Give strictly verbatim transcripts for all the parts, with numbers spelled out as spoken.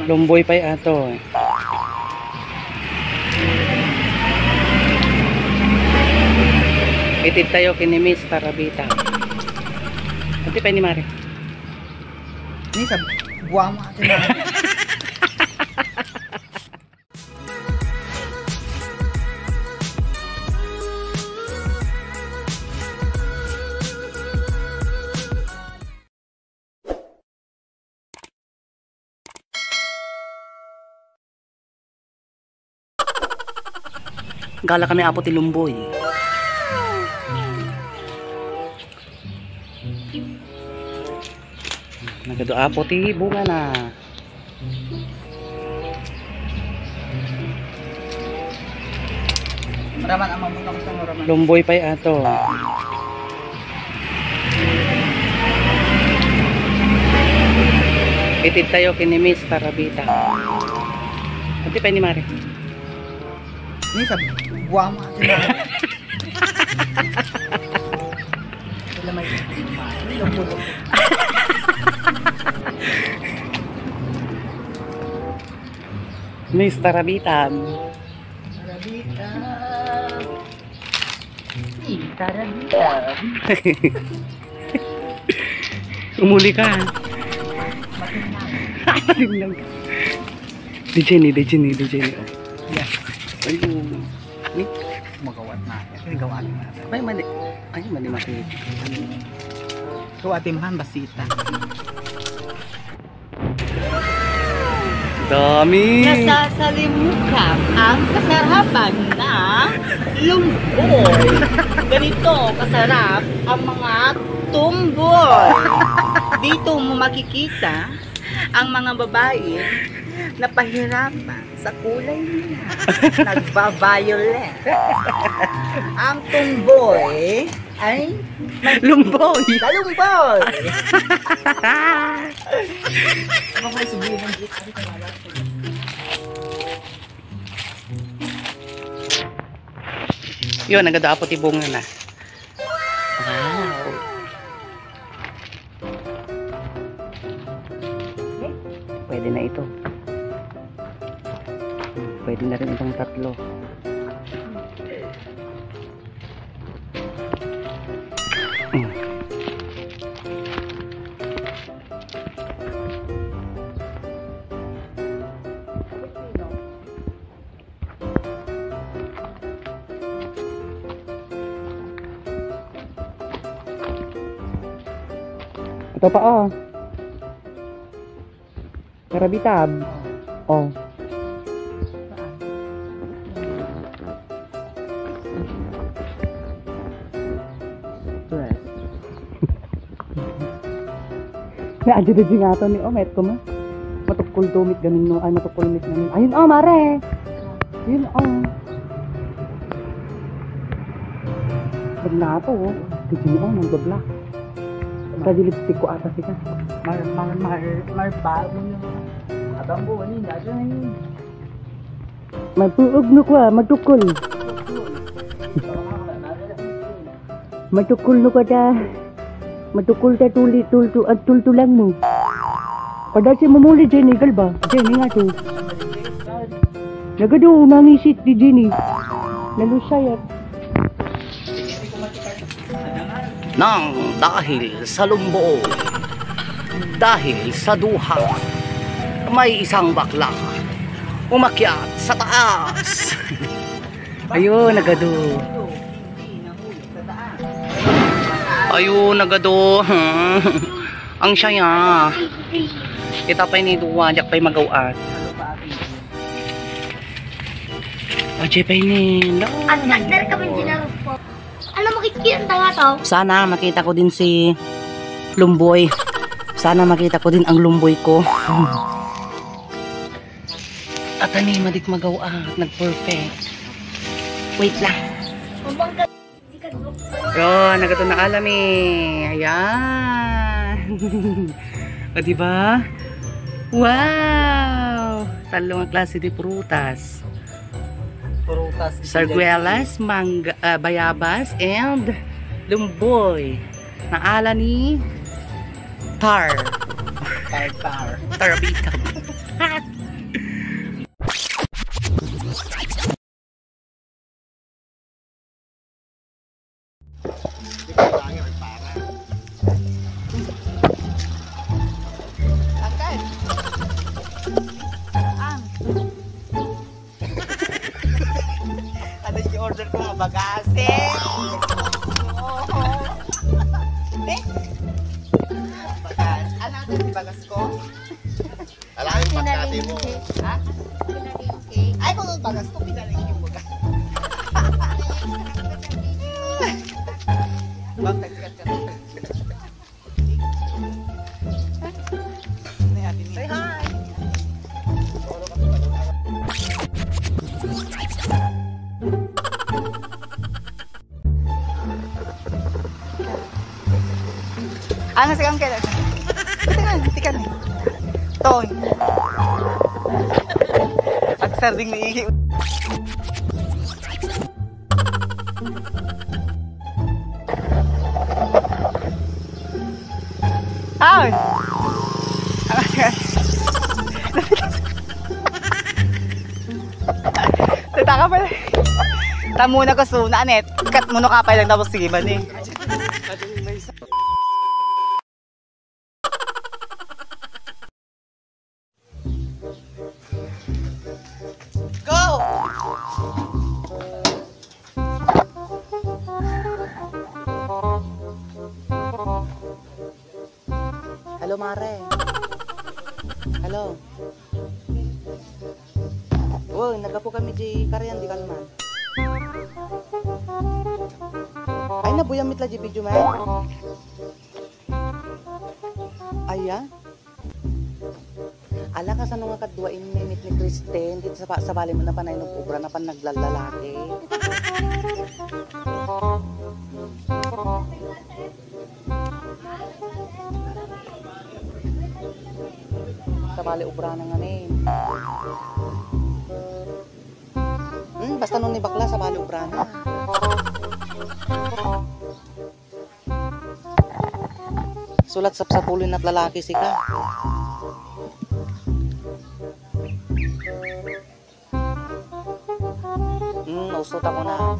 Lumboy pay ato. Itedtayo ken ni Miss Tarabita. Adi pay ni Mare. Ni sa buwang mo, ate na. Gala kami, Apo, ti lumboy. Nagadu, Apo, ti bungana. Maraman ang mamunang sa maraman. Lumboy pay ato. Itedtayo ken ni Miss Tarabita. Adi pay ni Mare. Ni sa buwang mo, ate na. Wala may lumboy. Miss Tarabitan. Tarabitan. Hey, Tarabitan. Umuli ka. Matinag. Di Jenny, di Jenny, di Jenny. Oh. Yes. Ay, oh. Ni? Magawat na. Ay, gawat na. Ay, mali. Ay, mali, mali. Ikaw, Ate Mahan, basita. Dami. Nasasalimukan ang kasarapan ng lumboy. Ganito kasarap ang mga tumboy. Dito mo makikita ang mga babae na pahirapan sa kulay nila. Nagba-violet. Ang tumboy ay lumboy. Lumboy. Lumboy. Yun, nagadu, Apo, ti bungana. Wow. Pwede na ito. Hmm, pwede na rin itong tatlo. Hmm. Ito pa, oh. Karabitab. Oh. Stress. Nga, adyo da nga to ni, oh, met ko ma. Matukol to, met gamin, no? Ay, matukol, met gamin. Ayun, oh, mare. Yun, oh. Pag na to, oh. Di, oh, nang babla. Sa di lipstick ko ata sika. Mar, mar, mar, mar, ba mo yung abang ko, ano yun, dati na yun. Magpuog no kwa, matukol. Matukol no kwa da. Matukol ta tuli, tultu, at tultulang mo. Kada si mamuli, Jenny, galba. Jenny nga to. Nagadu, nangisit di Jenny. Nalusayat. Nang dahil sa lumbo, dahil sa duha, may isang bakla umakyat sa taas. Ayun, nagadu. Ayun, nagadu. Ang saya. Kita pa ini duwa, diak pa'y magaw-at. Ajay pa ini. Ang partner ka man, Gina Rufo. Ano makikita nga to? Sana makita ko din si Lumboy. Sana makita ko din ang Lumboy ko. At ani, madik magaw-at, nag-perfect. Wait lang. Mabangga. Di ka joke. Yo, nagadu na alami. Ayan. O, di ba? Wow! Tallo nga klase di prutas. Prutas, sarguelas, mangga, ah, bayabas, and lumboy. Naala ni Tar. Tar, tar. Tara, bitaw. Angkan. Ang. Ano yung order ko nga bagas? Eh? Oo. Eh? Bagas. Ano ang bagas ko? Alam mo yung pagkati mo. Pinalengke. Ha? Pinalengke. Ay, kung ang bagas ko, pinalengke mo ka. Bang, nagsikat ka. Say hi. Ano si Uncle? Tika, tika na. Ton. Agsarding ni Iggy. Ay! Tata ka pala. Tamo na kasuna, anet. Kat mo no kapay lang tapos sige man eh. Go! Hello, Mare. Hello. Uy, naggapu kami di karian di kalman. Ay, nabuyan met la di video, man. Aya? Ala, kasano nga kadua immi met ni Kristen, ket saba-, sabali met napan ay nag-obra napan naglallalaki. Sabali obrana ngamin. Hmm, basta no ni bakla, sabali obrana. Sulat sapsapulo inat lalaki sika. Hmm, usto ta kuna.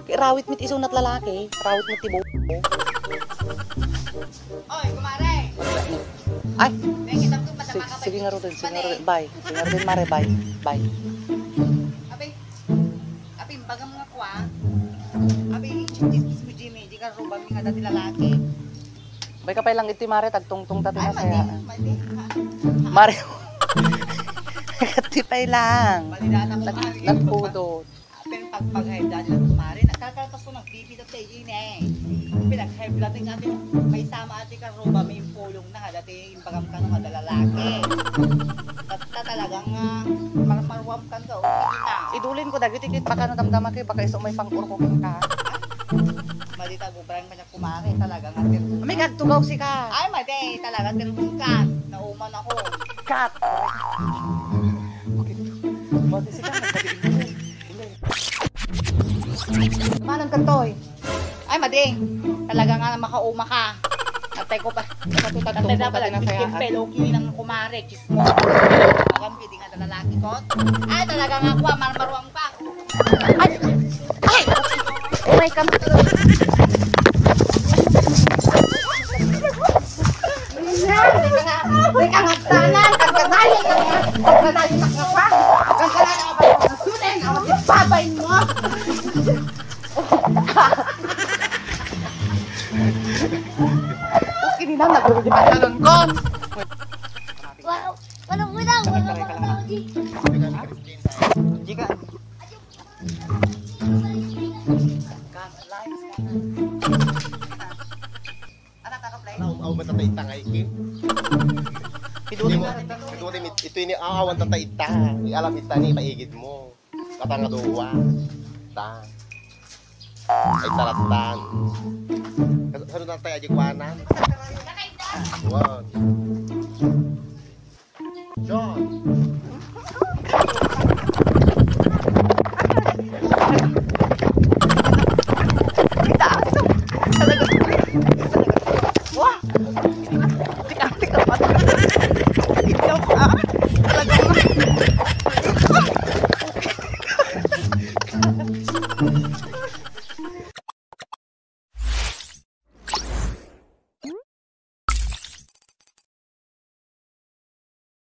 Kay rawit met isunat lalaki, rawit met ti buko. Oy, kumare! Ay! Sige nga, Roden, sige nga, Roden. Bye. Sige nga, Roden, Mare, bye. Bye. Abi, abi, bagam nga kua. Abi, chismis mo, Jimmy. Di ka ruba mi nga dati lalaki. Bay ka pay lang iti, Mare, tagtungtong ta ti nasaya. Mare. Kati pay lang. Nagpudot. Pero pag pag-high blood lang, kumare, nagkakalpas ko ng B P sa tayo yun eh. Pinag-high blood nga ate, may sama ate ka ruba, may pulong na nga dati. Bagam ka nga lalaki. Tatta talagang, ah, marmaruam kan ka, okay na. Idulin ko dagiti ket baka nadamdama kayo, baka isu may pang-urko ka. Madi ta gubrang kanya kumare, talaga nga ter-, May kadtugaw sika. Ay, madi, talaga ter-, ka. Nauman ako. Cut! Bakit? Mati sika, nagkadiin mo. Manang kantoy. Ay, mading. Talaga nga makauma ka. Atay ko pa. Atay na pala, Pinocchio ng kumare, chismo. Agam, pwede nga na lalaki ko. Ay, talaga nga ako, ah, marmaruang pa. Ay! Ay! Umay ka, May kangagtanan, kagkanayan, kagkanayan, nakapa, kagkanayan, nakapa, nasunin, awan, babay mo. Okay, di na, nagulog di pantalon ko. Wala, wala, wala, wala, wala, di. Di ka. Aw, aw, matatay tangay, Kim. Piduli nga rin. Piduli, ito ini, awan tatay ita. Ialam ita ni paigid mo. Katanga duwa. Ta. Ay, taratan. Kas-, saan na tayo, ajikwanan? One. John. Itaas. Talaga. Wah!